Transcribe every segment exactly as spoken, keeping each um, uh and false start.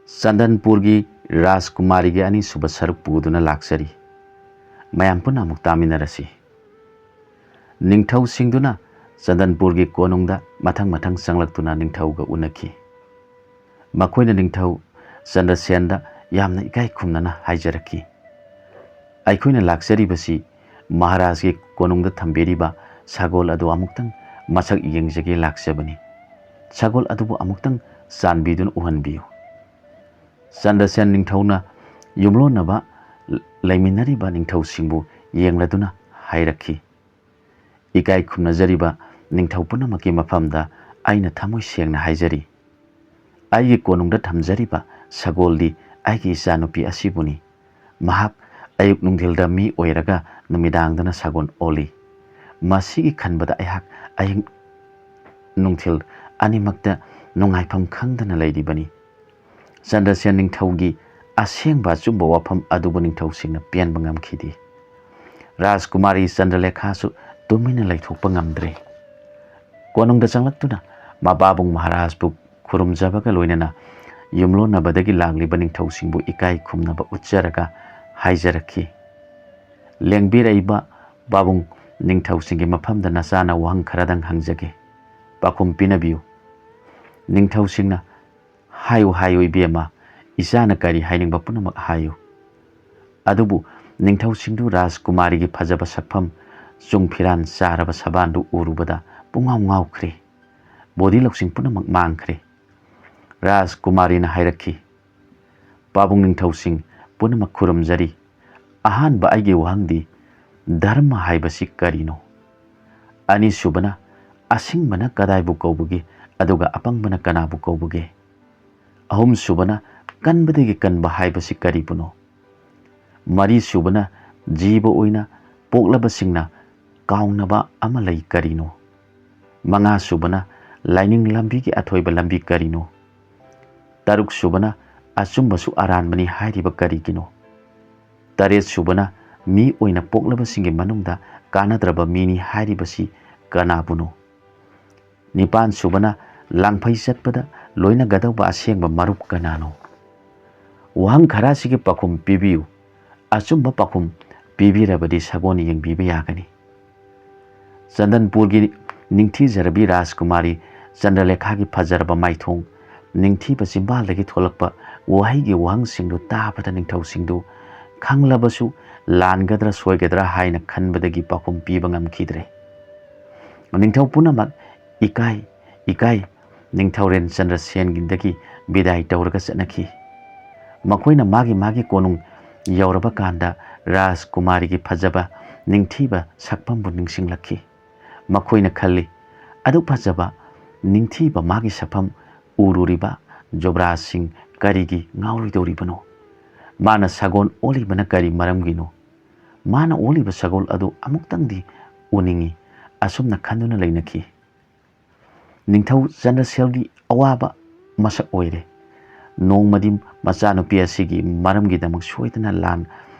ꯆꯟꯗꯟꯄꯨꯔꯒꯤ ꯔꯥꯖꯀꯨꯃꯥꯔꯤꯒꯤ ꯑꯅꯤꯁꯨꯕ ꯁꯔꯨꯛ ꯄꯨꯗꯨꯅ ꯂꯥꯛꯆꯔꯤ꯫ ꯃꯌꯥꯝ ꯄꯨꯟꯅ ꯑꯃꯨꯛ ꯇꯥꯃꯤꯟꯅꯔꯁꯤ꯫ ꯅꯤꯡꯊꯧꯁꯤꯡꯗꯨꯅ ꯆꯟꯗꯟꯄꯨꯔꯒꯤ ꯀꯣꯅꯨꯡꯗ ꯃꯊꯪ ꯃꯊꯪ ꯆꯪꯂꯛꯇꯨꯅ ꯅꯤꯡꯊꯧꯒ ꯎꯅꯈꯤ꯫ ꯃꯈꯣꯏꯅ ꯅꯤꯡꯊꯧ ꯆꯟꯗ꯭ꯔꯁꯦꯟꯗ ꯌꯥꯝꯅ ꯏꯀꯥꯏ ꯈꯨꯝꯅꯅ ꯍꯥꯏꯖꯔꯛꯈꯤ, "ꯑꯩꯈꯣꯏꯅ ꯂꯥꯛꯆꯔꯤꯕꯁꯤ ꯃꯍꯥꯔꯥꯖꯒꯤ ꯀꯣꯅꯨꯡꯗ ꯊꯝꯕꯤꯔꯤꯕ ꯁꯒꯣꯜ ꯑꯗꯨ ꯑꯃꯨꯛꯇꯪ ꯃꯁꯛ ꯌꯦꯡꯖꯒꯦ ꯂꯥꯛꯆꯕꯅꯤ꯫ ꯁꯒꯣꯜ ꯑꯗꯨꯕꯨ ꯑꯃꯨꯛꯇꯪ ꯆꯥꯟꯕꯤꯗꯨꯅ ꯎꯍꯟꯕꯤꯌꯨ꯫" ꯆꯟꯗ꯭ꯔꯁꯦꯟ ꯅꯤꯡꯊꯧꯅ ꯌꯨꯝꯂꯣꯟꯅꯕ ꯂꯩꯃꯤꯟꯅꯔꯤꯕ ꯅꯤꯡꯊꯧꯁꯤꯡꯕꯨ ꯌꯦꯡꯂꯗꯨꯅ ꯍꯥꯏꯔꯛꯈꯤ, "ꯏꯀꯥꯏ ꯈꯨꯝꯅꯖꯔꯤꯕ ꯅꯤꯡꯊꯧ ꯄꯨꯝꯅꯃꯛꯀꯤ ꯃꯐꯝꯗ ꯑꯩꯅ ꯊꯃꯣꯏ ꯁꯦꯡꯅ ꯍꯥꯏꯖꯔꯤ꯫ ꯑꯩꯒꯤ ꯀꯣꯅꯨꯡꯗ ꯊꯝꯖꯔꯤꯕ ꯁꯒꯣꯜꯗꯤ ꯑꯩꯒꯤ ꯏꯆꯥꯅꯨꯄꯤ ꯑꯁꯤꯕꯨꯅꯤ꯫ ꯃꯍꯥꯛ ꯑꯌꯨꯛ ꯅꯨꯡꯊꯤꯜꯗ ꯃꯤ ꯑꯣꯏꯔꯒ ꯅꯨꯃꯤꯗꯥꯡꯗꯅ ꯁꯒꯣꯜ ꯑꯣꯜꯂꯤ꯫ ꯃꯁꯤꯒꯤ ꯈꯟꯕꯗ ꯑꯩꯍꯥꯛ ꯑꯍꯤꯡ ꯅꯨꯡꯊꯤꯜ ꯑꯅꯤꯃꯛꯇ ꯅꯨꯡꯉꯥꯏꯐꯝ ꯈꯪꯗꯅ ꯂꯩꯔꯤꯕꯅꯤ꯫" ꯆꯟꯗ꯭ꯔꯁꯦꯟ ꯅꯤꯡꯊꯧꯒꯤ ꯑꯁꯦꯡꯕ ꯑꯆꯨꯝꯕ ꯋꯥꯐꯝ ꯑꯗꯨꯕꯨ ꯅꯤꯡꯊꯧꯁꯤꯡꯅ ꯄꯦꯟꯕ ꯉꯝꯈꯤꯗꯦ꯫ ꯔꯥꯖꯀꯨꯃꯥꯔꯤ ꯆꯟꯗ꯭ꯔꯂꯦꯈꯥꯁꯨ ꯇꯨꯃꯤꯟꯅ ꯂꯩꯊꯣꯛꯄ ꯉꯝꯗ꯭ꯔꯦ꯫ ꯀꯣꯅꯨꯡꯗ ꯆꯪꯂꯛꯇꯨꯅ ꯃꯄꯥꯕꯨꯡ ꯃꯍꯥꯔꯥꯖꯕꯨ ꯈꯨꯔꯨꯝꯖꯕꯒ ꯂꯣꯏꯅꯅ ꯌꯨꯝꯂꯣꯟꯅꯕꯗꯒꯤ ꯂꯥꯛꯂꯤꯕ ꯅꯤꯡꯊꯧꯁꯤꯡꯕꯨ ꯏꯀꯥꯏ ꯈꯨꯝꯅꯕ ꯎꯠꯆꯔꯒ ꯍꯥꯏꯖꯔꯛꯈꯤ, "ꯂꯦꯡꯕꯤꯔꯛꯏꯕ ꯄꯥꯕꯨꯡ ꯅꯤꯡꯊꯧꯁꯤꯡꯒꯤ ꯃꯐꯝꯗ ꯅꯆꯥꯅ ꯋꯥꯍꯪ ꯈꯔꯗꯪ ꯍꯪꯖꯒꯦ꯫ ꯄꯥꯎꯈꯨꯝ ꯄꯤꯅꯕꯤꯌꯨ꯫" ꯅꯤꯡꯊꯧꯁꯤꯡꯅ, "ꯍꯥꯏꯌꯨ, ꯍꯥꯏꯌꯨ ꯏꯕꯦꯝꯃ, ꯏꯆꯥꯅ ꯀꯔꯤ ꯍꯥꯏꯅꯤꯡꯕ ꯄꯨꯝꯅꯃꯛ ꯍꯥꯏꯌꯨ꯫" ꯑꯗꯨꯕꯨ ꯅꯤꯡꯊꯧꯁꯤꯡꯗꯨ ꯔꯥꯖꯀꯨꯃꯥꯔꯤꯒꯤ ꯐꯖꯕ ꯁꯛꯐꯝ, ꯆꯨꯡ ꯐꯤꯔꯥꯟ ꯆꯥꯔꯕ ꯁꯕꯥꯟꯗꯨ ꯎꯔꯨꯕꯗ ꯄꯨꯡꯉꯥꯎ ꯉꯥꯎꯈ꯭ꯔꯦ꯫ ꯕꯣꯗꯤ ꯂꯧꯁꯤꯡ ꯄꯨꯝꯅꯃꯛ ꯃꯥꯡꯈ꯭ꯔꯦ꯫ ꯔꯥꯖꯀꯨꯃꯥꯔꯤꯅ ꯍꯥꯏꯔꯛꯈꯤ, "ꯄꯥꯕꯨꯡ ꯅꯤꯡꯊꯧꯁꯤꯡ ꯄꯨꯝꯅꯃꯛ ꯈꯨꯔꯨꯝꯖꯔꯤ꯫ ꯑꯍꯥꯟꯕ ꯑꯩꯒꯤ ꯋꯥꯍꯪꯗꯤ, ꯙꯔꯃ ꯍꯥꯏꯕꯁꯤ ꯀꯔꯤꯅꯣ? ꯑꯅꯤꯁꯨꯕꯅ, ꯑꯁꯤꯡꯕꯅ ꯀꯗꯥꯏꯕꯨ ꯀꯧꯕꯒꯦ, ꯑꯗꯨꯒ ꯑꯄꯪꯕꯅ ꯀꯅꯥꯕꯨ ꯀꯧꯕꯒꯦ? ꯑꯍꯨꯝꯁꯨꯕꯅ, ꯀꯟꯕꯗꯒꯤ ꯀꯟꯕ ꯍꯥꯏꯕꯁꯤ ꯀꯔꯤꯕꯨꯅꯣ? ꯃꯔꯤꯁꯨꯕꯅ, ꯖꯤꯕ ꯑꯣꯏꯅ ꯄꯣꯛꯂꯕꯁꯤꯡꯅ ꯀꯥꯎꯅꯕ ꯑꯃ ꯂꯩ ꯀꯔꯤꯅꯣ? ꯃꯉꯥꯁꯨꯕꯅ, ꯂꯥꯏꯅꯤꯡ ꯂꯝꯕꯤꯒꯤ ꯑꯊꯣꯏꯕ ꯂꯝꯕꯤ ꯀꯔꯤꯅꯣ? ꯇꯔꯨꯛꯁꯨꯕꯅ, ꯑꯆꯨꯝꯕꯁꯨ ꯑꯔꯥꯟꯕꯅꯤ ꯍꯥꯏꯔꯤꯕ ꯀꯔꯤꯒꯤꯅꯣ? ꯇꯔꯦꯠꯁꯨꯕꯅ, ꯃꯤ ꯑꯣꯏꯅ ꯄꯣꯛꯂꯕꯁꯤꯡꯒꯤ ꯃꯅꯨꯡꯗ ꯀꯥꯟꯅꯗ꯭ꯔꯕ ꯃꯤꯅꯤ ꯍꯥꯏꯔꯤꯕꯁꯤ ꯀꯅꯥꯕꯨꯅꯣ? ꯅꯤꯄꯥꯟꯁꯨꯕꯅ, ꯂꯥꯡꯐꯩ ꯆꯠꯄꯗ ꯂꯣꯏꯅꯒꯗꯧꯕ ꯑꯁꯦꯡꯕ ꯃꯔꯨꯞ ꯀꯅꯥꯅꯣ? ꯋꯥꯍꯪ ꯈꯔꯁꯤꯒꯤ ꯄꯥꯎꯈꯨꯝ ꯄꯤꯕꯤꯌꯨ꯫ ꯑꯆꯨꯝꯕ ꯄꯥꯎꯈꯨꯝ ꯄꯤꯕꯤꯔꯕꯗꯤ ꯁꯒꯣꯜ ꯌꯦꯡꯕꯤꯕ ꯌꯥꯒꯅꯤ꯫ ꯆꯟꯗꯟꯄꯨꯔꯒꯤ ꯅꯤꯡꯊꯤꯖꯔꯕꯤ ꯔꯥꯖꯀꯨꯃꯥꯔꯤ ꯆꯟꯗ꯭ꯔꯂꯦꯈꯥꯒꯤ ꯐꯖꯔꯕ ꯃꯥꯏꯊꯣꯡ, ꯅꯤꯡꯊꯤꯕ ꯆꯤꯝꯕꯥꯜꯗꯒꯤ ꯊꯣꯛꯂꯛꯄ ꯋꯥꯍꯩꯒꯤ ꯋꯥꯍꯪꯁꯤꯡꯗꯨ ꯇꯥꯕꯗ ꯅꯤꯡꯊꯧꯁꯤꯡꯗꯨ ꯈꯪꯂꯕꯁꯨ ꯂꯥꯟꯒꯗ꯭ꯔꯥ ꯁꯣꯏꯒꯗ꯭ꯔꯥ ꯍꯥꯏꯅ ꯈꯟꯕꯗꯒꯤ ꯄꯥꯎꯈꯨꯝ ꯄꯤꯕ ꯉꯝꯈꯤꯗ꯭ꯔꯦ꯫ ꯅꯤꯡꯊꯧ ꯄꯨꯝꯅꯃꯛ ꯏꯀꯥꯏ ꯏꯀꯥꯏ ꯅꯤꯡꯊꯧꯔꯦꯜ ꯆꯟꯗ꯭ꯔꯁꯦꯟꯒꯤꯗꯒꯤ ꯕꯤꯗꯥꯏ ꯇꯧꯔꯒ ꯆꯠꯅꯈꯤ꯫ ꯃꯈꯣꯏꯅ ꯃꯥꯒꯤ ꯃꯥꯒꯤ ꯀꯣꯅꯨꯡ ꯌꯧꯔꯕ ꯀꯥꯟꯗ ꯔꯥꯖꯀꯨꯃꯥꯔꯤꯒꯤ ꯐꯖꯕ ꯅꯤꯡꯊꯤꯕ ꯁꯛꯐꯝꯕꯨ ꯅꯤꯡꯁꯤꯡꯂꯛꯈꯤ꯫ ꯃꯈꯣꯏꯅ ꯈꯜꯂꯤ, "ꯑꯗꯨꯛ ꯐꯖꯕ ꯅꯤꯡꯊꯤꯕ ꯃꯥꯒꯤ ꯁꯛꯐꯝ ꯎꯔꯨꯔꯤꯕ ꯖꯨꯕ꯭ꯔꯥꯖꯁꯤꯡ ꯀꯔꯤꯒꯤ ꯉꯥꯎꯔꯣꯏꯗꯧꯔꯤꯕꯅꯣ? ꯃꯥꯅ ꯁꯒꯣꯜ ꯑꯣꯜꯂꯤꯕꯅ ꯀꯔꯤ ꯃꯔꯝꯒꯤꯅꯣ? ꯃꯥꯅ ꯑꯣꯜꯂꯤꯕ ꯁꯒꯣꯜ ꯑꯗꯨ ꯑꯃꯨꯛꯇꯪꯗꯤ ꯎꯅꯤꯡꯏ" ꯑꯁꯨꯝꯅ ꯈꯟꯗꯨꯅ ꯂꯩꯅꯈꯤ꯫ ꯅꯤꯡꯊꯧ ꯆꯟꯗ꯭ꯔꯁꯦꯜꯒꯤ ꯑꯋꯥꯕ ꯃꯁꯛ ꯑꯣꯏꯔꯦ꯫ ꯅꯣꯡꯃꯗꯤ ꯃꯆꯥꯅꯨꯄꯤ ꯑꯁꯤꯒꯤ ꯃꯔꯝꯒꯤꯗꯃꯛ ꯁꯣꯏꯗꯅ ꯂꯥꯟ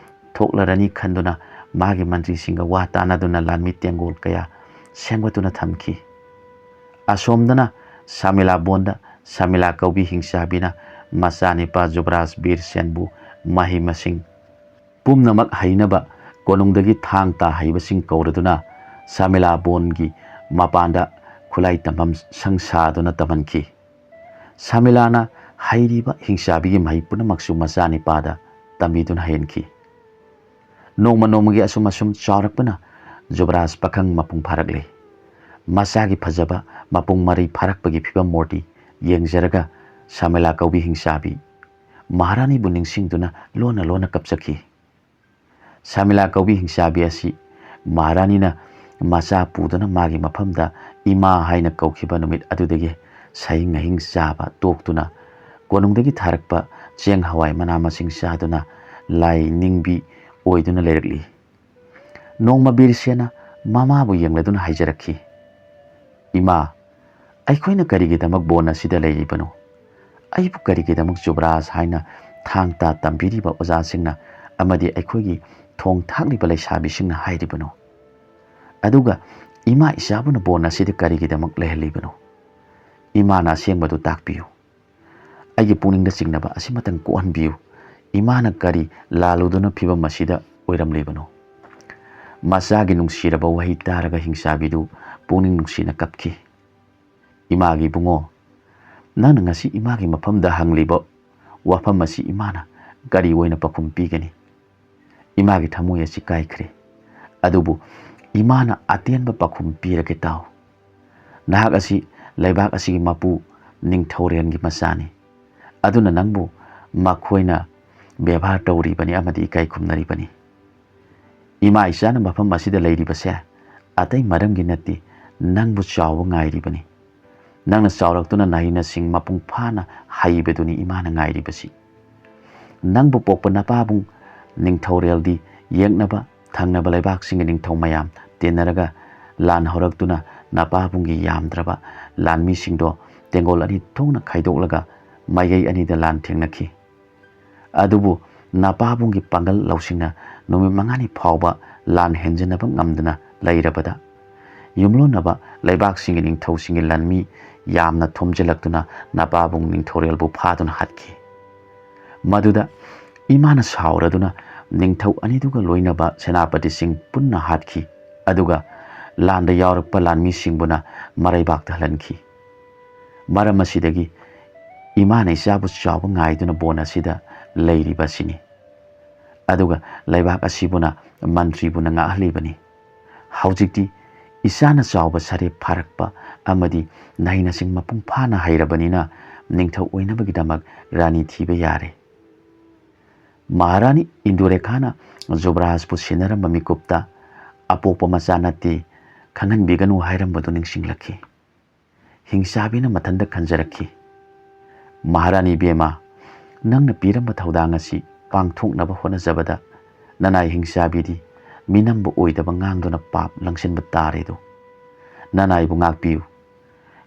ꯊꯣꯛꯂꯔꯅꯤ ꯈꯟꯗꯨꯅ ꯃꯥꯒꯤ ꯃꯟꯇ꯭ꯔꯤꯁꯤꯡꯒ ꯋꯥ ꯇꯥꯅꯗꯨꯅ ꯂꯥꯟꯃꯤ ꯇꯦꯡꯒꯣꯜ ꯀꯌꯥ ꯁꯦꯝꯒꯠꯇꯨꯅ ꯊꯝꯈꯤ꯫ ꯑꯁꯣꯝꯗꯅ ꯁꯥꯃꯤꯂꯥ ꯕꯣꯟꯗ ꯁꯥꯃꯤꯂꯥ ꯀꯧꯕꯤ ꯍꯤꯡꯆꯥꯕꯤꯅ ꯃꯆꯥꯅꯤꯄꯥ ꯖꯨꯕ꯭ꯔꯥꯖ ꯕꯤꯔ ꯁꯦꯟꯕꯨ ꯃꯍꯩ ꯃꯁꯤꯡ ꯄꯨꯝꯅꯃꯛ ꯍꯩꯅꯕ ꯀꯣꯅꯨꯡꯗꯒꯤ ꯊꯥꯡ ꯇꯥ ꯍꯩꯕꯁꯤꯡ ꯀꯧꯔꯗꯨꯅ ꯁꯥꯃꯤꯂꯥ ꯕꯣꯟꯒꯤ ꯃꯄꯥꯟꯗ ꯈꯨꯠꯂꯥꯏ ꯇꯝꯐꯝ ꯁꯪ ꯁꯥꯗꯨꯅ ꯇꯝꯍꯟꯈꯤ꯫ ꯁꯥꯃꯤꯂꯥꯅ ꯍꯩꯔꯤꯕ ꯍꯤꯡꯆꯥꯕꯤꯒꯤ ꯃꯍꯩ ꯄꯨꯝꯅꯃꯛꯁꯨ ꯃꯆꯥꯅꯤꯄꯥꯗ ꯇꯝꯕꯤꯗꯨꯅ ꯍꯩꯍꯟꯈꯤ꯫ ꯅꯣꯡꯃ ꯅꯣꯡꯃꯒꯤ ꯑꯁꯨꯝ ꯑꯁꯨꯝ ꯆꯥꯎꯔꯛꯄꯅ ꯖꯨꯕ꯭ꯔꯥꯖ ꯄꯥꯈꯪ ꯃꯄꯨꯡ ꯐꯥꯔꯛꯂꯦ꯫ ꯃꯆꯥꯒꯤ ꯐꯖꯕ ꯃꯄꯨꯡ ꯃꯔꯩ ꯐꯥꯔꯛꯄꯒꯤ ꯐꯤꯕꯝ ꯃꯨꯔꯇꯤ ꯌꯦꯡꯖꯔꯒ ꯁꯥꯃꯤꯂꯥ ꯀꯧꯕꯤ ꯍꯤꯡꯆꯥꯕꯤ ꯃꯍꯥꯔꯥꯅꯤꯕꯨ ꯅꯤꯡꯁꯤꯡꯗꯨꯅ ꯂꯣꯟꯅ ꯂꯣꯟꯅ ꯀꯞꯆꯈꯤ꯫ ꯁꯥꯃꯤꯂꯥ ꯀꯧꯕꯤ ꯍꯤꯡꯆꯥꯕꯤ ꯑꯁꯤ ꯃꯍꯥꯔꯥꯅꯤꯅ ꯃꯆꯥ ꯄꯨꯗꯨꯅ ꯃꯥꯒꯤ ꯃꯐꯝꯗ ꯏꯃꯥ ꯍꯥꯏꯅ ꯀꯧꯈꯤꯕ ꯅꯨꯃꯤꯠ ꯑꯗꯨꯗꯒꯤ ꯁꯍꯤꯡ ꯅꯥꯍꯤꯡ ꯆꯥꯕ ꯇꯣꯛꯇꯨꯅ ꯀꯣꯅꯨꯡꯗꯒꯤ ꯊꯥꯔꯛꯄ ꯆꯦꯡ ꯍꯋꯥꯏ ꯃꯅꯥ ꯃꯁꯤꯡ ꯆꯥꯗꯨꯅ ꯂꯥꯏ ꯅꯤꯡꯕꯤ ꯑꯣꯏꯗꯨꯅ ꯂꯩꯔꯛꯂꯤ꯫ ꯅꯣꯡꯃ ꯕꯤꯔꯁꯦꯟꯅ ꯃꯃꯥꯕꯨ ꯌꯦꯡꯂꯗꯨꯅ ꯍꯥꯏꯖꯔꯛꯈꯤ, "ꯏꯃꯥ, ꯑꯩꯈꯣꯏꯅ ꯀꯔꯤꯒꯤꯗꯃꯛ ꯕꯣꯟ ꯑꯁꯤꯗ ꯂꯩꯔꯤꯕꯅꯣ? ꯑꯩꯕꯨ ꯀꯔꯤꯒꯤꯗꯃꯛ ꯖꯨꯕ꯭ꯔꯥꯖ ꯍꯥꯏꯅ ꯊꯥꯡ ꯇꯥ ꯇꯝꯕꯤꯔꯤꯕ ꯑꯣꯖꯥꯁꯤꯡꯅ ꯑꯃꯗꯤ ꯑꯩꯈꯣꯏꯒꯤ ꯊꯣꯡ ꯊꯥꯛꯂꯤꯕ ꯂꯩꯁꯥꯕꯤꯁꯤꯡꯅ ꯍꯥꯏꯔꯤꯕꯅꯣ? ꯑꯗꯨꯒ ꯏꯃꯥ ꯏꯆꯥꯕꯨꯅ ꯕꯣꯟ ꯑꯁꯤꯗ ꯀꯔꯤꯒꯤꯗꯃꯛ ꯂꯩꯍꯜꯂꯤꯕꯅꯣ? ꯏꯃꯥꯅ ꯑꯁꯦꯡꯕꯗꯨ ꯇꯥꯛꯄꯤꯌꯨ"꯫ ꯑꯩꯒꯤ ꯄꯨꯛꯅꯤꯡꯗ ꯆꯤꯡꯅꯕ ꯑꯁꯤꯃꯇꯪ ꯀꯣꯛꯍꯟꯕꯤꯌꯨ꯫ ꯏꯃꯥꯅ ꯀꯔꯤ ꯂꯥꯜꯂꯨꯗꯨꯅ ꯐꯤꯕꯝ ꯑꯁꯤꯗ ꯑꯣꯏꯔꯝꯂꯤꯕꯅꯣ?" ꯃꯆꯥꯒꯤ ꯅꯨꯡꯁꯤꯔꯕ ꯋꯥꯍꯩ ꯇꯥꯔꯒ ꯍꯤꯡꯆꯥꯕꯤꯗꯨ ꯄꯨꯛꯅꯤꯡ ꯅꯨꯡꯁꯤꯅ ꯀꯞꯈꯤ꯫ "ꯏꯃꯥꯒꯤ ꯏꯕꯨꯡꯉꯣ, ꯅꯪꯅ ꯉꯁꯤ ꯏꯃꯥꯒꯤ ꯃꯐꯝꯗ ꯍꯪꯂꯤꯕ ꯋꯥꯐꯝ ꯑꯁꯤ ꯏꯃꯥꯅ ꯀꯔꯤ ꯑꯣꯏꯅ ꯄꯥꯎꯈꯨꯝ ꯄꯤꯒꯅꯤ? ꯏꯃꯥꯒꯤ ꯊꯃꯣꯏ ꯑꯁꯤ ꯀꯥꯏꯈ꯭ꯔꯦ꯫ ꯑꯗꯨꯕꯨ ꯏꯃꯥꯅ ꯑꯇꯦꯟꯕ ꯄꯥꯎꯈꯨꯝ ꯄꯤꯔꯒꯦ ꯇꯥꯎ꯫ ꯅꯍꯥꯛ ꯑꯁꯤ ꯂꯩꯕꯥꯛ ꯑꯁꯤꯒꯤ ꯃꯄꯨ ꯅꯤꯡꯊꯧꯔꯦꯜꯒꯤ ꯃꯆꯥꯅꯤ꯫ ꯑꯗꯨꯅ ꯅꯪꯕꯨ ꯃꯈꯣꯏꯅ ꯕꯦꯕꯥꯔ ꯇꯧꯔꯤꯕꯅꯤ ꯑꯃꯗꯤ ꯏꯀꯥꯏ ꯈꯨꯝꯅꯔꯤꯕꯅꯤ꯫ ꯏꯃꯥ ꯏꯆꯥꯅ ꯃꯐꯝ ꯑꯁꯤꯗ ꯂꯩꯔꯤꯕꯁꯦ ꯑꯇꯩ ꯃꯔꯝꯒꯤ ꯅꯠꯇꯦ, ꯅꯪꯕꯨ ꯆꯥꯎꯕ ꯉꯥꯏꯔꯤꯕꯅꯤ꯫ ꯅꯪꯅ ꯆꯥꯎꯔꯛꯇꯨꯅ ꯅꯍꯩ ꯅꯁꯤꯡ ꯃꯄꯨꯡ ꯐꯥꯅ ꯍꯩꯕꯗꯨꯅꯤ ꯏꯃꯥꯅ ꯉꯥꯏꯔꯤꯕꯁꯤ꯫ ꯅꯪꯕꯨ ꯄꯣꯛꯄ ꯅꯄꯥꯕꯨꯡ ꯅꯤꯡꯊꯧꯔꯦꯜꯗꯤ ꯌꯦꯛꯅꯕ ꯊꯪꯅꯕ ꯂꯩꯕꯥꯛꯁꯤꯡꯒꯤ ꯅꯤꯡꯊꯧ ꯃꯌꯥꯝ ꯇꯤꯟꯅꯔꯒ ꯂꯥꯟ ꯍꯧꯔꯛꯇꯨꯅ ꯅꯄꯥꯕꯨꯡꯒꯤ ꯌꯥꯝꯗ꯭ꯔꯕ ꯂꯥꯟꯃꯤꯁꯤꯡꯗꯣ ꯇꯦꯡꯒꯣꯜ ꯑꯅꯤ ꯊꯣꯛꯅ ꯈꯥꯏꯗꯣꯛꯂꯒ ꯃꯥꯏꯀꯩ ꯑꯅꯤꯗ ꯂꯥꯟ ꯊꯦꯡꯅꯈꯤ꯫ ꯑꯗꯨꯕꯨ ꯅꯄꯥꯕꯨꯡꯒꯤ ꯄꯥꯡꯒꯜ ꯂꯧꯁꯤꯡꯅ ꯅꯨꯃꯤꯠ ꯃꯉꯥꯅꯤ ꯐꯥꯎꯕ ꯂꯥꯟ ꯍꯦꯟꯖꯤꯟꯅꯕ ꯉꯝꯗꯅ ꯂꯩꯔꯕꯗ, ꯌꯨꯝꯂꯣꯟꯅꯕ ꯂꯩꯕꯥꯛꯁꯤꯡꯒꯤ ꯅꯤꯡꯊꯧꯁꯤꯡꯒꯤ ꯂꯥꯟꯃꯤ ꯌꯥꯝꯅ ꯊꯣꯝꯖꯤꯜꯂꯛꯇꯨꯅ ꯅꯄꯥꯕꯨꯡ ꯅꯤꯡꯊꯧꯔꯦꯜꯕꯨ ꯐꯥꯗꯨꯅ ꯍꯥꯠꯈꯤ꯫ ꯃꯗꯨꯗ ꯏꯃꯥꯅ ꯁꯥꯎꯔꯗꯨꯅ ꯅꯤꯡꯊꯧ ꯑꯅꯤꯗꯨꯒ ꯂꯣꯏꯅꯕ ꯁꯦꯅꯥꯄꯇꯤꯁꯤꯡ ꯄꯨꯟꯅ ꯍꯥꯠꯈꯤ꯫ ꯑꯗꯨꯒ ꯂꯥꯟꯗ ꯌꯥꯎꯔꯛꯄ ꯂꯥꯟꯃꯤꯁꯤꯡꯕꯨꯅ ꯃꯔꯩꯕꯥꯛꯇ ꯍꯜꯍꯟꯈꯤ꯫ ꯃꯔꯝ ꯑꯁꯤꯗꯒꯤ ꯏꯃꯥꯅ ꯏꯆꯥꯕꯨ ꯆꯥꯎꯕ ꯉꯥꯏꯗꯨꯅ ꯕꯣꯟ ꯑꯁꯤꯗ ꯂꯩꯔꯤꯕ ꯑꯁꯤꯅꯤ꯫ ꯑꯗꯨꯒ ꯂꯩꯕꯥꯛ ꯑꯁꯤꯕꯨꯅ ꯃꯟꯇ꯭ꯔꯤꯕꯨꯅ ꯉꯥꯛꯍꯜꯂꯤꯕꯅꯤ꯫ ꯍꯧꯖꯤꯛꯇꯤ ꯏꯆꯥꯅ ꯆꯥꯎꯕ ꯁꯥꯔꯦꯞ ꯐꯥꯔꯛꯄ ꯑꯃꯗꯤ ꯅꯍꯩ ꯅꯁꯤꯡ ꯃꯄꯨꯡ ꯐꯥꯅ ꯍꯩꯔꯕꯅꯤꯅ ꯅꯤꯡꯊꯧ ꯑꯣꯏꯅꯕꯒꯤꯗꯃꯛ ꯔꯥꯅꯤ ꯊꯤꯕ ꯌꯥꯔꯦ꯫ ꯃꯍꯥꯔꯥꯅꯤ ꯏꯟꯗꯨꯔꯦꯈꯥꯅ ꯖꯨꯕꯔꯥꯖꯄꯨ ꯁꯤꯟꯅꯔꯝꯕ ꯃꯤꯀꯨꯞꯇ "ꯑꯄꯣꯛꯄ ꯃꯆꯥ ꯅꯠꯇꯦ, ꯈꯪꯍꯟꯕꯤꯒꯅꯨ" ꯍꯥꯏꯔꯝꯕꯗꯨ ꯅꯤꯡꯁꯤꯡꯂꯛꯈꯤ꯫ ꯍꯤꯡꯆꯥꯕꯤꯅ ꯃꯊꯟꯇ ꯈꯟꯖꯔꯛꯈꯤ, "ꯃꯍꯥꯔꯥꯅꯤ ꯏꯕꯦꯝꯃ, ꯅꯪꯅ ꯄꯤꯔꯝꯕ ꯊꯧꯗꯥꯡ ꯑꯁꯤ ꯄꯥꯡꯊꯣꯛꯅꯕ ꯍꯣꯠꯅꯖꯕꯗ ꯅꯅꯥꯏ ꯍꯤꯡꯆꯥꯕꯤꯗꯤ ꯃꯤꯅꯝꯕ ꯑꯣꯏꯗꯕ ꯉꯥꯡꯗꯨꯅ ꯄꯥꯞ ꯂꯪꯁꯤꯟꯕ ꯇꯥꯔꯦꯗꯣ꯫ ꯅꯅꯥꯏꯕꯨ ꯉꯥꯛꯄꯤꯌꯨ꯫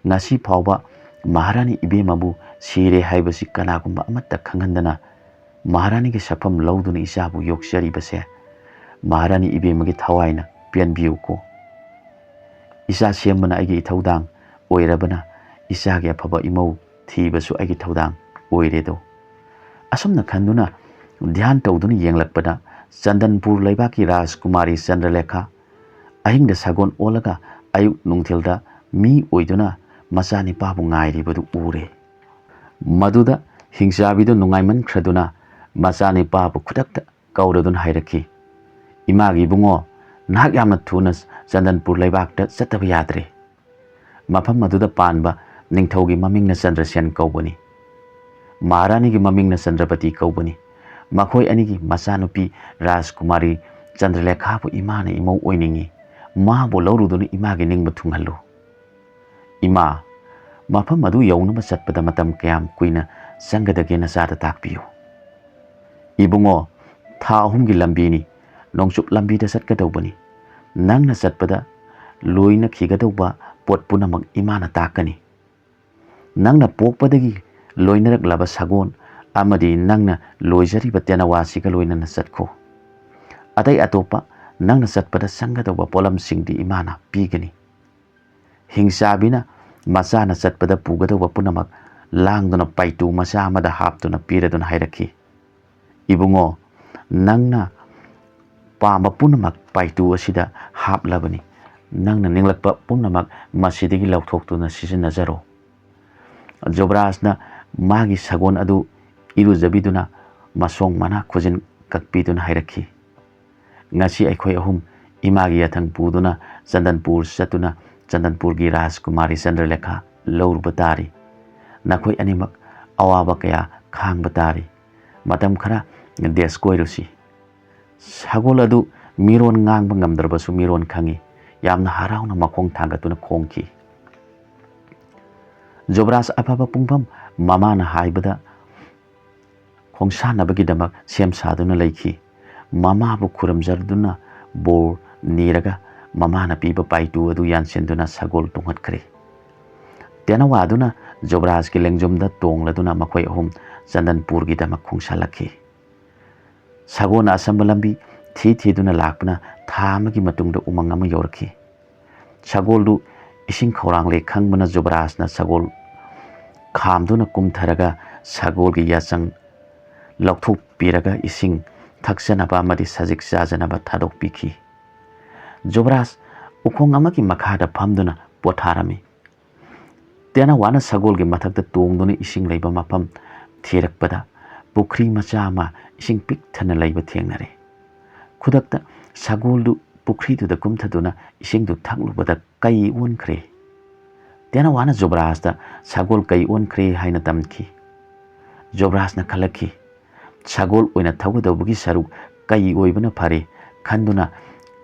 ꯉꯁꯤ ꯐꯥꯎꯕ ꯃꯍꯥꯔꯥꯅꯤ ꯏꯕꯦꯝꯃꯕꯨ ꯁꯤꯔꯦ ꯍꯥꯏꯕꯁꯤ ꯀꯅꯥꯒꯨꯝꯕ ꯑꯃꯠꯇ ꯈꯪꯍꯟꯗꯅ ꯃꯍꯥꯔꯥꯅꯤꯒꯤ ꯁꯛꯐꯝ ꯂꯧꯗꯨꯅ ꯏꯆꯥꯕꯨ ꯌꯣꯛꯆꯔꯤꯕꯁꯦ ꯃꯍꯥꯔꯥꯅꯤ ꯏꯕꯦꯝꯃꯒꯤ ꯊꯋꯥꯏꯅ ꯄꯦꯟꯕꯤꯌꯨꯀꯣ꯫ ꯏꯆꯥ ꯁꯦꯝꯕꯅ ꯑꯩꯒꯤ ꯏꯊꯧꯗꯥꯡ ꯑꯣꯏꯔꯕꯅ ꯏꯆꯥꯒꯤ ꯑꯐꯕ ꯏꯃꯧ ꯊꯤꯕꯁꯨ ꯑꯩꯒꯤ ꯊꯧꯗꯥꯡ꯫ ꯑꯣꯏꯔꯦꯗꯣ꯫ ꯑꯁꯨꯝꯅ ꯈꯟꯗꯨꯅ ꯙ꯭ꯌꯥꯟ ꯇꯧꯗꯨꯅ ꯌꯦꯡꯂꯛꯄꯗ ꯆꯟꯗꯟꯄꯨꯔ ꯂꯩꯕꯥꯛꯀꯤ ꯔꯥꯖꯀꯨꯃꯥꯔꯤ ꯆꯟꯗ꯭ꯔꯂꯦꯈꯥ ꯑꯍꯤꯡꯗ ꯁꯒꯣꯜ ꯑꯣꯜꯂꯒ ꯑꯌꯨꯛ ꯅꯨꯡꯊꯤꯜꯗ ꯃꯤ ꯑꯣꯏꯗꯨꯅ ꯃꯆꯥꯅꯤꯄꯥꯕꯨ ꯉꯥꯏꯔꯤꯕꯗꯨ ꯎꯔꯦ꯫ ꯃꯗꯨꯗ ꯍꯤꯡꯆꯥꯕꯤꯗꯨ ꯅꯨꯡꯉꯥꯏꯃꯟꯈ꯭ꯔꯗꯨꯅ ꯃꯆꯥꯅꯤꯄꯥꯕꯨ ꯈꯨꯗꯛꯇ ꯀꯧꯔꯗꯨꯅ ꯍꯥꯏꯔꯛꯈꯤ, "ꯏꯃꯥꯒꯤ ꯏꯕꯨꯡꯉꯣ, ꯅꯍꯥꯛ ꯌꯥꯝꯅ ꯊꯨꯅ ꯆꯟꯗꯟꯄꯨꯔ ꯂꯩꯕꯥꯛꯇ ꯆꯠꯇꯕ ꯌꯥꯗ꯭ꯔꯦ꯫ ꯃꯐꯝ ꯑꯗꯨꯗ ꯄꯥꯟꯕ ꯅꯤꯡꯊꯧꯒꯤ ꯃꯃꯤꯡꯅ ꯆꯟꯗ꯭ꯔꯁꯦꯟ ꯀꯧꯕꯅꯤ꯫ ꯃꯍꯥꯔꯥꯅꯤꯒꯤ ꯃꯃꯤꯡꯅ ꯆꯟꯗ꯭ꯔꯕꯇꯤ ꯀꯧꯕꯅꯤ꯫ ꯃꯈꯣꯏ ꯑꯅꯤꯒꯤ ꯃꯆꯥꯅꯨꯄꯤ ꯔꯥꯖꯀꯨꯃꯥꯔꯤ ꯆꯟꯗ꯭ꯔꯂꯦꯈꯥꯕꯨ ꯏꯃꯥꯅ ꯏꯃꯧ ꯑꯣꯏꯅꯤꯡꯏ꯫ ꯃꯥꯕꯨ ꯂꯧꯔꯨꯗꯨꯅ ꯏꯃꯥꯒꯤ ꯅꯤꯡꯕ ꯊꯨꯡꯍꯜꯂꯨ꯫" "ꯏꯃꯥ, ꯃꯐꯝ ꯑꯗꯨ ꯌꯧꯅꯕ ꯆꯠꯄꯗ ꯃꯇꯝ ꯀꯌꯥꯝ ꯀꯨꯏꯅ ꯆꯪꯒꯗꯒꯦ ꯅꯆꯥꯗ ꯇꯥꯛꯄꯤꯌꯨ꯫" "ꯏꯕꯨꯡꯉꯣ, ꯊꯥ ꯑꯍꯨꯝꯒꯤ ꯂꯝꯕꯤꯅꯤ꯫ ꯅꯣꯡꯆꯨꯞ ꯂꯝꯕꯤꯗ ꯆꯠꯀꯗꯧꯕꯅꯤ꯫ ꯅꯪꯅ ꯆꯠꯄꯗ ꯂꯣꯏꯅꯈꯤꯒꯗꯧꯕ ꯄꯣꯠ ꯄꯨꯝꯅꯃꯛ ꯏꯃꯥꯅ ꯇꯥꯛꯀꯅꯤ꯫ ꯅꯪꯅ ꯄꯣꯛꯄꯗꯒꯤ ꯂꯣꯏꯅꯔꯛꯂꯕ ꯁꯒꯣꯜ ꯑꯃꯗꯤ ꯅꯪꯅ ꯂꯣꯏꯖꯔꯤꯕ ꯇꯦꯅꯋꯥꯁꯤꯒ ꯂꯣꯏꯅꯅ ꯆꯠꯈꯣ꯫ ꯑꯇꯩ ꯑꯇꯣꯞꯄ ꯅꯪꯅ ꯆꯠꯄꯗ ꯆꯪꯒꯗꯧꯕ ꯄꯣꯠꯂꯝꯁꯤꯡꯗꯤ ꯏꯃꯥꯅ ꯄꯤꯒꯅꯤ꯫" ꯍꯤꯡꯆꯥꯕꯤꯅ ꯃꯆꯥꯅ ꯆꯠꯄꯗ ꯄꯨꯒꯗꯧꯕ ꯄꯨꯝꯅꯃꯛ ꯂꯥꯡꯗꯨꯅ ꯄꯥꯏꯇꯨ ꯃꯆꯥ ꯑꯃꯗ ꯍꯥꯞꯇꯨꯅ ꯄꯤꯔꯗꯨꯅ ꯍꯥꯏꯔꯛꯈꯤ, "ꯏꯕꯨꯡꯉꯣ, ꯅꯪꯅ ꯄꯥꯝꯕ ꯄꯨꯝꯅꯃꯛ ꯄꯥꯏꯇꯨ ꯑꯁꯤꯗ ꯍꯥꯞꯂꯕꯅꯤ꯫ ꯅꯪꯅ ꯅꯤꯡꯂꯛꯄ ꯄꯨꯝꯅꯃꯛ ꯃꯁꯤꯗꯒꯤ ꯂꯧꯊꯣꯛꯇꯨꯅ ꯁꯤꯖꯤꯟꯅꯖꯔꯣ꯫" ꯖꯨꯕꯔꯥꯖꯅ ꯃꯥꯒꯤ ꯁꯒꯣꯜ ꯑꯗꯨ ꯏꯔꯨꯖꯕꯤꯗꯨꯅ ꯃꯁꯣꯡ ꯃꯅꯥ ꯈꯨꯖꯤꯟ ꯀꯛꯄꯤꯗꯨꯅ ꯍꯥꯏꯔꯛꯈꯤ, "ꯉꯁꯤ ꯑꯩꯈꯣꯏ ꯑꯍꯨꯝ ꯏꯃꯥꯒꯤ ꯌꯥꯊꯪ ꯄꯨꯗꯨꯅ ꯆꯟꯗꯟꯄꯨꯔ ꯆꯠꯇꯨꯅ ꯆꯟꯗꯟꯄꯨꯔꯒꯤ ꯔꯥꯖꯀꯨꯃꯥꯔꯤ ꯆꯟꯗ꯭ꯔꯂꯦꯈꯥ ꯂꯧꯔꯨꯕ ꯇꯥꯔꯤ꯫ ꯅꯈꯣꯏ ꯑꯅꯤꯃꯛ ꯑꯋꯥꯕ ꯀꯌꯥ ꯈꯥꯡꯕ ꯇꯥꯔꯤ꯫ ꯃꯇꯝ ꯈꯔ ꯗꯦꯁ ꯀꯣꯏꯔꯨꯁꯤ꯫" ꯁꯒꯣꯜ ꯑꯗꯨ ꯃꯤꯔꯣꯟ ꯉꯥꯡꯕ ꯉꯝꯗ꯭ꯔꯕꯁꯨ ꯃꯤꯔꯣꯟ ꯈꯪꯏ꯫ ꯌꯥꯝꯅ ꯍꯔꯥꯎꯅ ꯃꯈꯣꯡ ꯊꯥꯡꯒꯠꯇꯨꯅ ꯈꯣꯡꯈꯤ꯫ ꯖꯨꯕꯔꯥꯖ ꯑꯐꯕ ꯄꯨꯡꯐꯝ ꯃꯃꯥꯅ ꯍꯥꯏꯕꯗ ꯈꯣꯡꯁꯥꯟꯅꯕꯒꯤꯗꯃꯛ ꯁꯦꯝ ꯁꯥꯗꯨꯅ ꯂꯩꯈꯤ꯫ ꯃꯃꯥꯕꯨ ꯈꯨꯔꯨꯝꯖꯗꯨꯅ ꯕꯣꯔ ꯅꯤꯔꯒ ꯃꯃꯥꯅ ꯄꯤꯕ ꯄꯥꯏꯇꯨ ꯑꯗꯨ ꯌꯥꯟꯁꯤꯟꯗꯨꯅ ꯁꯒꯣꯜ ꯇꯣꯡꯍꯠꯈ꯭ꯔꯦ꯫ ꯇꯦꯅꯋꯥꯗꯨꯅ ꯖꯨꯕꯔꯥꯖꯀꯤ ꯂꯦꯡꯖꯨꯝꯗ ꯇꯣꯡꯂꯗꯨꯅ ꯃꯈꯣꯏ ꯑꯍꯨꯝ ꯆꯟꯗꯟꯄꯨꯔꯒꯤꯗꯃꯛ ꯈꯣꯡꯁꯥꯜꯂꯛꯈꯤ꯫ ꯁꯒꯣꯜꯅ ꯑꯁꯝꯕ ꯂꯝꯕꯤ ꯊꯤ ꯊꯤꯗꯨꯅ ꯂꯥꯛꯄꯅ ꯊꯥ ꯑꯃꯒꯤ ꯃꯇꯨꯡꯗ ꯎꯃꯪ ꯑꯃ ꯌꯧꯔꯛꯈꯤ꯫ ꯁꯒꯣꯜꯗꯨ ꯏꯁꯤꯡ ꯈꯧꯔꯥꯡꯂꯦ ꯈꯪꯕꯅ ꯖꯨꯕꯔꯥꯖꯅ ꯁꯒꯣꯜ ꯈꯥꯝꯗꯨꯅ ꯀꯨꯝꯊꯔꯒ ꯁꯒꯣꯜꯒꯤ ꯌꯥꯆꯪ ꯂꯧꯊꯣꯛꯄꯤꯔꯒ ꯏꯁꯤꯡ ꯊꯛꯆꯅꯕ ꯑꯃꯗꯤ ꯁꯖꯤꯛ ꯆꯥꯖꯅꯕ ꯊꯥꯗꯣꯛꯄꯤꯈꯤ꯫ ꯖꯨꯕꯔꯥꯖ ꯎꯈꯣꯡ ꯑꯃꯒꯤ ꯃꯈꯥꯗ ꯐꯝꯗꯨꯅ ꯄꯣꯊꯥꯔꯝꯃꯤ꯫ ꯇꯦꯅꯋꯥꯅ ꯁꯒꯣꯜꯒꯤ ꯃꯊꯛꯇ ꯇꯣꯡꯗꯨꯅ ꯏꯁꯤꯡ ꯂꯩꯕ ꯃꯐꯝ ꯊꯤꯔꯛꯄꯗ ꯄꯨꯈ꯭ꯔꯤ ꯃꯆꯥ ꯑꯃ ꯏꯁꯤꯡ ꯄꯤꯛ ꯊꯟꯅ ꯂꯩꯕ ꯊꯦꯡꯅꯔꯦ꯫ ꯈꯨꯗꯛꯇ ꯁꯒꯣꯜꯗꯨ ꯄꯨꯈ꯭ꯔꯤꯗꯨꯗ ꯀꯨꯝꯊꯗꯨꯅ ꯏꯁꯤꯡꯗꯨ ꯊꯛꯂꯨꯕꯗ ꯀꯩ ꯑꯣꯟꯈ꯭ꯔꯦ꯫ ꯇꯦꯅꯋꯥꯅ ꯖꯨꯕꯔꯥꯖꯇ ꯁꯒꯣꯜ ꯀꯩ ꯑꯣꯟꯈ꯭ꯔꯦ ꯍꯥꯏꯅ ꯇꯝꯈꯤ꯫ ꯖꯨꯕꯔꯥꯖꯅ ꯈꯜꯂꯛꯈꯤ, "ꯁꯒꯣꯜ ꯑꯣꯏꯅ ꯊꯧꯒꯗꯧꯕꯒꯤ ꯁꯔꯨꯛ ꯀꯩ ꯑꯣꯏꯕꯅ ꯐꯔꯦ" ꯈꯟꯗꯨꯅ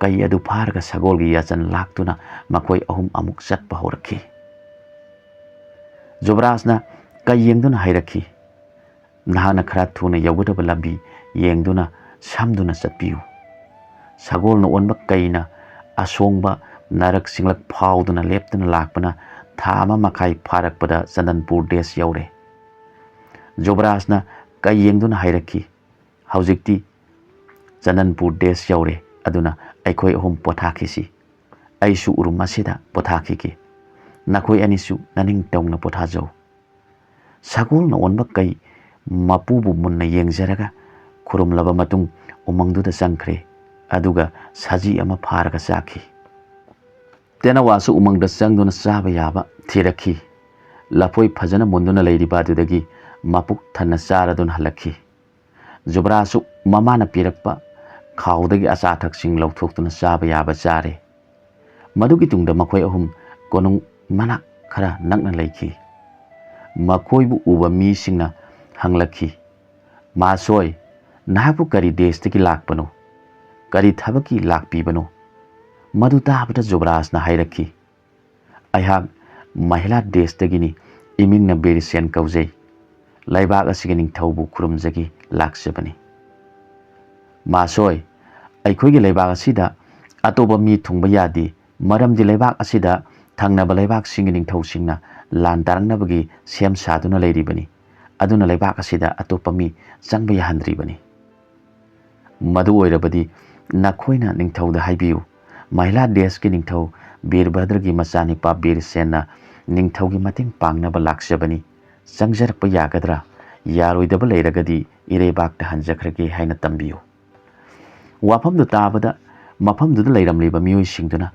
ꯀꯩ ꯑꯗꯨ ꯐꯥꯔꯒ ꯁꯒꯣꯜꯒꯤ ꯌꯥꯆꯟ ꯂꯥꯛꯇꯨꯅ ꯃꯈꯣꯏ ꯑꯍꯨꯝ ꯑꯃꯨꯛ ꯆꯠꯄ ꯍꯧꯔꯛꯈꯤ꯫ ꯖꯨꯕꯔꯥꯖꯅ ꯀꯩ ꯌꯦꯡꯗꯨꯅ ꯍꯥꯏꯔꯛꯈꯤ, "ꯅꯍꯥꯛꯅ ꯈꯔ ꯊꯨꯅ ꯌꯧꯒꯗꯕ ꯂꯝꯕꯤ ꯌꯦꯡꯗꯨꯅ ꯁꯝꯗꯨꯅ ꯆꯠꯄꯤꯌꯨ"꯫ ꯁꯒꯣꯜꯅ ꯑꯣꯟꯕ ꯀꯩꯅ ꯑꯁꯣꯡꯕ ꯅꯔꯛ ꯁꯤꯡꯂꯛ ꯐꯥꯎꯗꯨꯅ ꯂꯦꯞꯇꯨꯅ ꯂꯥꯛꯄꯅ ꯊꯥ ꯑꯃ ꯃꯈꯥꯏ ꯐꯥꯔꯛꯄꯗ ꯆꯟꯗꯟꯄꯨꯔ ꯗꯦꯁ ꯌꯧꯔꯦ꯫ ꯖꯨꯕꯔꯥꯖꯅ ꯀꯩ ꯌꯦꯡꯗꯨꯅ ꯍꯥꯏꯔꯛꯈꯤ, "ꯍꯧꯖꯤꯛꯇꯤ ꯆꯟꯗꯟꯄꯨꯔ ꯗꯦꯁ ꯌꯧꯔꯦ, ꯑꯗꯨꯅ ꯑꯩꯈꯣꯏ ꯑꯍꯨꯝ ꯄꯣꯊꯥꯈꯤꯁꯤ꯫ ꯑꯩꯁꯨ ꯎꯔꯨꯝ ꯑꯁꯤꯗ ꯄꯣꯊꯥꯈꯤꯒꯦ꯫ ꯅꯈꯣꯏ ꯑꯅꯤꯁꯨ ꯅꯅꯤꯡꯇꯧꯅ ꯄꯣꯊꯥꯖꯧ"꯫ ꯁꯒꯣꯜꯅ ꯑꯣꯟꯕ ꯀꯩ ꯃꯄꯨꯕꯨ ꯃꯨꯟꯅ ꯌꯦꯡꯖꯔꯒ ꯈꯨꯔꯨꯝꯂꯕ ꯃꯇꯨꯡ ꯎꯃꯪꯗꯨꯗ ꯆꯪꯈ꯭ꯔꯦ꯫ ꯑꯗꯨꯒ ꯁꯖꯤ ꯑꯃ ꯐꯥꯔꯒ ꯆꯥꯈꯤ꯫ ꯇꯦꯅꯋꯥꯁꯨ ꯎꯃꯪꯗ ꯆꯪꯗꯨꯅ ꯆꯥꯕ ꯌꯥꯕ ꯊꯤꯔꯛꯈꯤ꯫ ꯂꯐꯣꯏ ꯐꯖꯅ ꯃꯨꯟꯗꯨꯅ ꯂꯩꯔꯤꯕ ꯑꯗꯨꯗꯒꯤ ꯃꯄꯨꯛ ꯊꯟꯅ ꯆꯥꯔꯗꯨꯅ ꯍꯜꯂꯛꯈꯤ꯫ ꯖꯨꯕꯔꯥꯖꯁꯨ ꯃꯃꯥꯅ ꯄꯤꯔꯛꯄ ꯈꯥꯎꯗꯒꯤ ꯑꯆꯥ ꯑꯊꯛꯁꯤꯡ ꯂꯧꯊꯣꯛꯇꯨꯅ ꯆꯥꯕ ꯌꯥꯕ ꯆꯥꯔꯦ꯫ ꯃꯗꯨꯒꯤ ꯇꯨꯡꯗ ꯃꯈꯣꯏ ꯑꯍꯨꯝ ꯀꯣꯅꯨꯡ ꯃꯅꯥꯛ ꯈꯔ ꯅꯛꯅ ꯂꯩꯈꯤ꯫ ꯃꯈꯣꯏꯕꯨ ꯎꯕ ꯃꯤꯁꯤꯡꯅ ꯍꯪꯂꯛꯈꯤ, "ꯃꯥꯁꯣꯏ, ꯅꯍꯥꯛꯄꯨ ꯀꯔꯤ ꯗꯦꯁꯇꯒꯤ ꯂꯥꯛꯄꯅꯣ? ꯀꯔꯤ ꯊꯕꯛꯀꯤ ꯂꯥꯛꯄꯤꯕꯅꯣ?" ꯃꯗꯨ ꯇꯥꯕꯗ ꯖꯨꯕꯔꯥꯖꯅ ꯍꯥꯏꯔꯛꯈꯤ, "ꯑꯩꯍꯥꯛ ꯃꯍꯤꯂꯥ ꯗꯦꯁꯇꯒꯤꯅꯤ, ꯏꯃꯤꯡꯅ ꯕꯤꯔꯁꯦꯟ ꯀꯧꯖꯩ꯫ ꯂꯩꯕꯥꯛ ꯑꯁꯤꯒꯤ ꯅꯤꯡꯊꯧꯕꯨ ꯈꯨꯔꯨꯝꯖꯒꯦ ꯂꯥꯛꯆꯕꯅꯤ"꯫ "ꯃꯥꯁꯣꯏ, ꯑꯩꯈꯣꯏꯒꯤ ꯂꯩꯕꯥꯛ ꯑꯁꯤꯗ ꯑꯇꯣꯞꯄ ꯃꯤ ꯊꯨꯡꯕ ꯌꯥꯗꯦ, ꯃꯔꯝꯗꯤ ꯂꯩꯕꯥꯛ ꯑꯁꯤꯗ ꯊꯪꯅꯕ ꯂꯩꯕꯥꯛꯁꯤꯡꯒꯤ ꯅꯤꯡꯊꯧꯁꯤꯡꯅ ꯂꯥꯟ ꯗꯥꯔꯛꯅꯕꯒꯤ ꯁꯦꯝ ꯁꯥꯗꯨꯅ ꯂꯩꯔꯤꯕꯅꯤ꯫ ꯑꯗꯨꯅ ꯂꯩꯕꯥꯛ ꯑꯁꯤꯗ ꯑꯇꯣꯞꯄ ꯃꯤ ꯆꯪꯕ ꯌꯥꯍꯟꯗ꯭ꯔꯤꯕꯅꯤ꯫ ꯃꯗꯨ ꯑꯣꯏꯔꯕꯗꯤ ꯅꯈꯣꯏꯅ ꯅꯤꯡꯊꯧꯗ ꯍꯥꯏꯕꯤꯌꯨ, ꯃꯍꯤꯂꯥ ꯗꯦꯁꯀꯤ ꯅꯤꯡꯊꯧ ꯕꯤꯔꯚꯗ꯭ꯔꯒꯤ ꯃꯆꯥꯅꯤꯄꯥ ꯕꯤꯔꯁꯦꯟꯅ ꯅꯤꯡꯊꯧꯒꯤ ꯃꯇꯦꯡ ꯄꯥꯡꯅꯕ ꯂꯥꯛꯆꯕꯅꯤ꯫ ꯆꯪꯖꯔꯛꯄ ꯌꯥꯒꯗ꯭ꯔꯥ? ꯌꯥꯔꯣꯏꯗꯕ ꯂꯩꯔꯒꯗꯤ ꯏꯔꯩꯕꯥꯛꯇ ꯍꯟꯖꯈ꯭ꯔꯒꯦ ꯍꯥꯏꯅ ꯇꯝꯕꯤꯌꯨ꯫ ꯋꯥꯐꯝꯗꯨ ꯇꯥꯕꯗ ꯃꯐꯝꯗꯨꯗ ꯂꯩꯔꯝꯂꯤꯕ ꯃꯤꯑꯣꯏꯁꯤꯡꯗꯨꯅ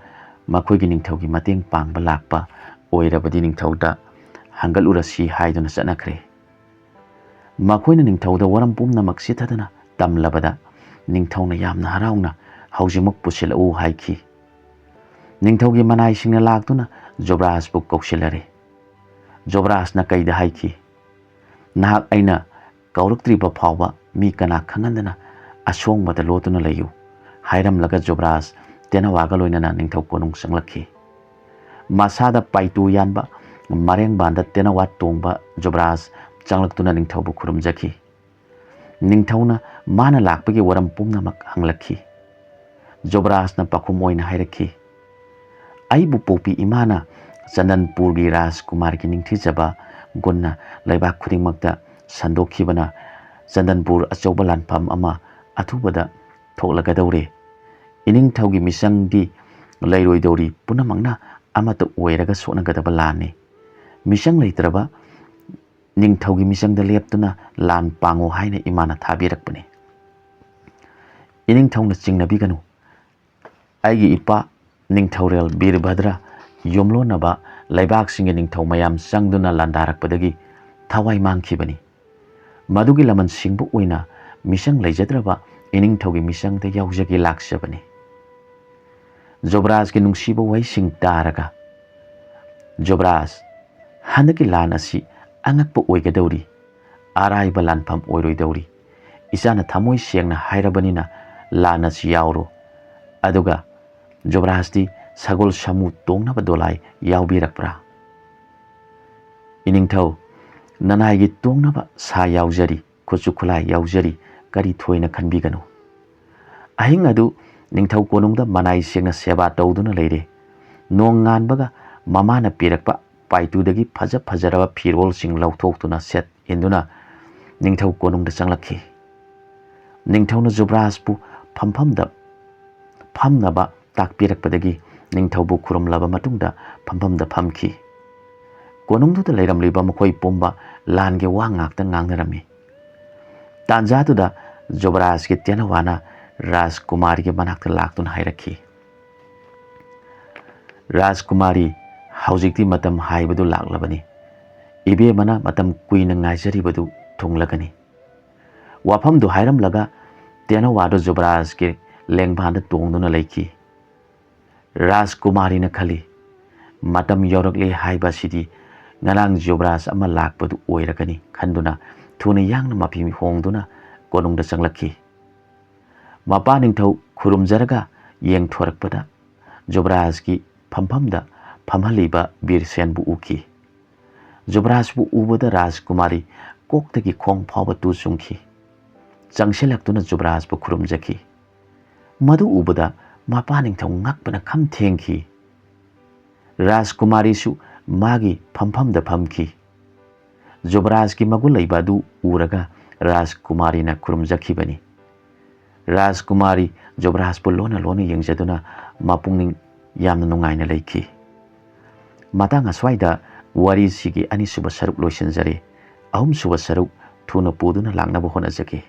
ꯃꯈꯣꯏꯒꯤ ꯅꯤꯡꯊꯧꯒꯤ ꯃꯇꯦꯡ ꯄꯥꯡꯕ ꯂꯥꯛꯄ ꯑꯣꯏꯔꯕꯗꯤ ꯅꯤꯡꯊꯧꯗ ꯍꯪꯒꯠꯂꯨꯔꯁꯤ ꯍꯥꯏꯗꯨꯅ ꯆꯠꯅꯈ꯭ꯔꯦ꯫ ꯃꯈꯣꯏꯅ ꯅꯤꯡꯊꯧꯗ ꯋꯥꯔꯝ ꯄꯨꯝꯅꯃꯛ ꯆꯤꯊꯗꯅ ꯇꯝꯂꯕꯗ ꯅꯤꯡꯊꯧꯅ ꯌꯥꯝꯅ ꯍꯔꯥꯎꯅ ꯍꯧꯖꯤꯛꯃꯛ ꯄꯨꯁꯤꯜꯂꯛꯎ ꯍꯥꯏꯈꯤ꯫ ꯅꯤꯡꯊꯧꯒꯤ ꯃꯅꯥꯏꯁꯤꯡꯅ ꯂꯥꯛꯇꯨꯅ ꯖꯣꯕ꯭ꯔꯥꯖꯄꯨ ꯀꯧꯁꯤꯜꯂꯔꯦ꯫ ꯖꯣꯕ꯭ꯔꯥꯖꯅ ꯀꯩꯗ ꯍꯥꯏꯈꯤ? "ꯅꯍꯥꯛ ꯑꯩꯅ ꯀꯧꯔꯛꯇ꯭ꯔꯤꯕ ꯐꯥꯎꯕ ꯃꯤ ꯀꯅꯥ ꯈꯪꯍꯟꯗꯅ ꯑꯁꯣꯡꯕꯗ ꯂꯣꯠꯇꯨꯅ ꯂꯩꯌꯨ" ꯍꯥꯏꯔꯝꯂꯒ ꯖꯣꯕ꯭ꯔꯥꯖ ꯇꯦꯅꯋꯥꯒ ꯂꯣꯏꯅꯅ ꯅꯤꯡꯊꯧ ꯀꯣꯅꯨꯡ ꯆꯪꯂꯛꯈꯤ꯫ ꯃꯁꯥꯗ ꯄꯥꯏꯇꯨ ꯌꯥꯟꯕ ꯃꯔꯦꯡꯕꯥꯟꯗ ꯇꯦꯅꯋꯥ ꯇꯣꯡꯕ ꯖꯣꯕ꯭ꯔꯥꯖ ꯆꯪꯂꯛꯇꯨꯅ ꯅꯤꯡꯊꯧꯕꯨ ꯈꯨꯔꯨꯝꯖꯈꯤ꯫ ꯅꯤꯡꯊꯧꯅ ꯃꯥꯅ ꯂꯥꯛꯄꯒꯤ ꯋꯥꯔꯝ ꯄꯨꯝꯅꯃꯛ ꯍꯪꯂꯛꯈꯤ꯫ ꯖꯣꯕ꯭ꯔꯥꯖꯅ ꯄꯥꯎꯈꯨꯝ ꯑꯣꯏꯅ ꯍꯥꯏꯔꯛꯈꯤ, "ꯑꯩꯕꯨ ꯄꯣꯛꯄꯤ ꯏꯃꯥꯅ ꯆꯟꯗꯟꯄꯨꯔꯒꯤ ꯔꯥꯖꯀꯨꯃꯥꯔꯒꯤ ꯅꯤꯡꯊꯤꯖꯕ ꯒꯨꯟꯅ ꯂꯩꯕꯥꯛ ꯈꯨꯗꯤꯡꯃꯛꯇ ꯁꯟꯗꯣꯛꯈꯤꯕꯅ ꯆꯟꯗꯟꯄꯨꯔ ꯑꯆꯧꯕ ꯂꯥꯟꯐꯝ ꯑꯃ ꯑꯊꯨꯕꯗ ꯊꯣꯛꯂꯒꯗꯧꯔꯦ꯫ ꯏꯅꯤꯡꯊꯧꯒꯤ ꯃꯤꯆꯪꯗꯤ ꯂꯩꯔꯣꯏꯗꯧꯔꯤ, ꯄꯨꯝꯅꯃꯛꯅ ꯑꯃꯠꯇ ꯑꯣꯏꯔꯒ ꯁꯣꯛꯅꯒꯗꯕ ꯂꯥꯟꯅꯤ꯫ ꯃꯤꯆꯪ ꯂꯩꯇ꯭ꯔꯕ ꯅꯤꯡꯊꯧꯒꯤ ꯃꯤꯆꯪꯗ ꯂꯦꯞꯇꯨꯅ ꯂꯥꯟ ꯄꯥꯡꯉꯨ ꯍꯥꯏꯅ ꯏꯃꯥꯅ ꯊꯥꯕꯤꯔꯛꯄꯅꯤ꯫" ꯏꯅꯤꯡꯊꯧꯅ ꯆꯤꯡꯅꯕꯤꯒꯅꯨ꯫ ꯑꯩꯒꯤ ꯏꯄꯥ ꯅꯤꯡꯊꯧꯔꯦꯜ ꯕꯤꯔꯚꯗ꯭ꯔ ꯌꯨꯝꯂꯣꯟꯅꯕ ꯂꯩꯕꯥꯛꯁꯤꯡꯒꯤ ꯅꯤꯡꯊꯧ ꯃꯌꯥꯝ ꯆꯪꯗꯨꯅ ꯂꯥꯟꯗꯥꯔꯛꯄꯗꯒꯤ ꯊꯋꯥꯏ ꯃꯥꯡꯈꯤꯕꯅꯤ꯫ ꯃꯗꯨꯒꯤ ꯂꯃꯟ ꯁꯤꯡꯕ ꯑꯣꯏꯅ ꯃꯤꯆꯪ ꯂꯩꯖꯗ꯭ꯔꯕ ꯏꯅꯤꯡꯊꯧꯒꯤ ꯃꯤꯆꯪꯗ ꯌꯥꯎꯖꯒꯦ ꯂꯥꯛꯆꯕꯅꯤ꯫ ꯖꯣꯕ꯭ꯔꯥꯖꯀꯤ ꯅꯨꯡꯁꯤꯕ ꯋꯥꯍꯩꯁꯤꯡ ꯇꯥꯔꯒ, "ꯖꯣꯕ꯭ꯔꯥꯖ, ꯍꯟꯗꯛꯀꯤ ꯂꯥꯟ ꯑꯁꯤ ꯑꯉꯛꯄ ꯑꯣꯏꯒꯗꯧꯔꯤ, ꯑꯔꯥꯏꯕ ꯂꯥꯟꯐꯝ ꯑꯣꯏꯔꯣꯏꯗꯧꯔꯤ꯫ ꯏꯆꯥꯅ ꯊꯃꯣꯏ ꯁꯦꯡꯅ ꯍꯥꯏꯔꯕꯅꯤꯅ ꯂꯥꯟ ꯑꯁꯤ ꯌꯥꯎꯔꯣ꯫" ꯑꯗꯨꯒ ꯖꯣꯕ꯭ꯔꯥꯖꯇꯤ ꯁꯒꯣꯜ ꯁꯥꯃꯨ ꯇꯣꯡꯅꯕ ꯗꯣꯂꯥꯏ ꯌꯥꯎꯕꯤꯔꯛꯄ꯭ꯔꯥ? "ꯏꯅꯤꯡꯊꯧ, ꯅꯅꯥꯏꯒꯤ ꯇꯣꯡꯅꯕ ꯁꯥ ꯌꯥꯎꯖꯔꯤ, ꯈꯨꯠꯁꯨ ꯈꯨꯠꯂꯥꯏ ꯌꯥꯎꯖꯔꯤ, ꯀꯔꯤ ꯊꯣꯏꯅ ꯈꯟꯕꯤꯒꯅꯨ꯫" ꯑꯍꯤꯡ ꯑꯗꯨ ꯅꯤꯡꯊꯧ ꯀꯣꯅꯨꯡꯗ ꯃꯅꯥꯏ ꯁꯦꯡꯅ ꯁꯦꯕꯥ ꯇꯧꯗꯨꯅ ꯂꯩꯔꯦ꯫ ꯅꯣꯡ ꯉꯥꯟꯕꯒ ꯃꯃꯥꯅ ꯄꯤꯔꯛꯄ ꯄꯥꯏꯇꯨꯗꯒꯤ ꯐꯖ ꯐꯖꯔꯕ ꯐꯤꯔꯣꯜꯁꯤꯡ ꯂꯧꯊꯣꯛꯇꯨꯅ ꯁꯦꯠ ꯏꯟꯗꯨꯅ ꯅꯤꯡꯊꯧ ꯀꯣꯅꯨꯡꯗ ꯆꯪꯂꯛꯈꯤ꯫ ꯅꯤꯡꯊꯧꯅ ꯖꯨꯕ꯭ꯔꯥꯖꯄꯨ ꯐꯝꯐꯝꯗ ꯐꯝꯅꯕ ꯇꯥꯛꯄꯤꯔꯛꯄꯗꯒꯤ ꯅꯤꯡꯊꯧꯕꯨ ꯈꯨꯔꯨꯝꯂꯕ ꯃꯇꯨꯡꯗ ꯐꯝꯐꯝꯗ ꯐꯝꯈꯤ꯫ ꯀꯣꯅꯨꯡꯗꯨꯗ ꯂꯩꯔꯝꯂꯤꯕ ꯃꯈꯣꯏ ꯄꯨꯝꯕ ꯂꯥꯟꯒꯤ ꯋꯥ ꯉꯥꯛꯇ ꯉꯥꯡꯅꯔꯝꯃꯤ꯫ ꯇꯥꯟꯖꯥꯗꯨꯗ ꯖꯨꯕꯔꯥꯖꯀꯤ ꯇꯦꯅꯋꯥꯅ ꯔꯥꯖꯀꯨꯃꯥꯔꯤꯒꯤ ꯃꯅꯥꯛꯇ ꯂꯥꯛꯇꯨꯅ ꯍꯥꯏꯔꯛꯈꯤ, "ꯔꯥꯖꯀꯨꯃꯥꯔꯤ, ꯍꯧꯖꯤꯛꯇꯤ ꯃꯇꯝ ꯍꯥꯏꯕꯗꯨ ꯂꯥꯛꯂꯕꯅꯤ꯫ ꯏꯕꯦꯝꯃꯅ ꯃꯇꯝ ꯀꯨꯏꯅ ꯉꯥꯏꯖꯔꯤꯕꯗꯨ ꯊꯨꯡꯂꯒꯅꯤ꯫" ꯋꯥꯐꯝꯗꯨ ꯍꯥꯏꯔꯝꯂꯒ ꯇꯦꯅꯋꯥꯗꯨ ꯖꯨꯕꯔꯥꯖꯀꯤ ꯂꯦꯡꯕꯥꯟꯗ ꯇꯣꯡꯗꯨꯅ ꯂꯩꯈꯤ꯫ ꯔꯥꯖꯀꯨꯃꯥꯔꯤꯅ ꯈꯜꯂꯤ, "ꯃꯇꯝ ꯌꯧꯔꯛꯂꯦ ꯍꯥꯏꯕ ꯑꯁꯤꯗꯤ ꯉꯔꯥꯡ ꯖꯨꯕꯔꯥꯖ ꯑꯃ ꯂꯥꯛꯄꯗꯨ ꯑꯣꯏꯔꯒꯅꯤ" ꯈꯟꯗꯨꯅ ꯊꯨꯅ ꯌꯥꯡꯅ ꯃꯐꯤ ꯍꯣꯡꯗꯨꯅ ꯀꯣꯅꯨꯡꯗ ꯆꯪꯂꯛꯈꯤ꯫ ꯃꯄꯥ ꯅꯤꯡꯊꯧ ꯈꯨꯔꯨꯝꯖꯔꯒ ꯌꯦꯡꯊꯣꯔꯛꯄꯗ ꯖꯨꯕꯔꯥꯖꯀꯤ ꯐꯝꯐꯝꯗ ꯐꯝꯍꯜꯂꯤꯕ ꯕꯤꯔꯁꯦꯟꯕꯨ ꯎꯈꯤ꯫ ꯖꯨꯕꯔꯥꯖꯄꯨ ꯎꯕꯗ ꯔꯥꯖꯀꯨꯃꯥꯔꯤ ꯀꯣꯛꯇꯒꯤ ꯈꯣꯡ ꯐꯥꯎꯕ ꯇꯨ ꯆꯨꯡꯈꯤ꯫ ꯆꯪꯁꯤꯜꯂꯛꯇꯨꯅ ꯖꯨꯕꯔꯥꯖꯄꯨ ꯈꯨꯔꯨꯝꯖꯈꯤ꯫ ꯃꯗꯨ ꯎꯕꯗ ꯃꯄꯥ ꯅꯤꯡꯊꯧ ꯉꯛꯄꯅ ꯈꯝ ꯊꯦꯡꯈꯤ꯫ ꯔꯥꯖꯀꯨꯃꯥꯔꯤꯁꯨ ꯃꯥꯒꯤ ꯐꯝꯐꯝꯗ ꯐꯝꯈꯤ꯫ ꯖꯨꯕꯔꯥꯖꯀꯤ ꯃꯒꯨꯟ ꯂꯩꯕ ꯑꯗꯨ ꯎꯔꯒ ꯔꯥꯖꯀꯨꯃꯥꯔꯤꯅ ꯈꯨꯔꯨꯝꯖꯈꯤꯕꯅꯤ꯫ ꯔꯥꯖꯀꯨꯃꯥꯔꯤ ꯖꯨꯕꯔꯥꯖꯄꯨ ꯂꯣꯟꯅ ꯂꯣꯟꯅ ꯌꯦꯡꯖꯗꯨꯅ ꯃꯄꯨꯛꯅꯤꯡ ꯌꯥꯝꯅ ꯅꯨꯡꯉꯥꯏꯅ ꯂꯩꯈꯤ꯫ ꯃꯇꯥꯡ ꯑꯁ꯭ꯋꯥꯏꯗ ꯋꯥꯔꯤꯁꯤꯒꯤ ꯑꯅꯤꯁꯨꯕ ꯁꯔꯨꯛ ꯂꯣꯏꯁꯤꯟꯖꯔꯦ꯫ ꯑꯍꯨꯝꯁꯨꯕ ꯁꯔꯨꯛ ꯊꯨꯅ ꯄꯨꯗꯨꯅ ꯂꯥꯛꯅꯕ ꯍꯣꯠꯅꯖꯒꯦ꯫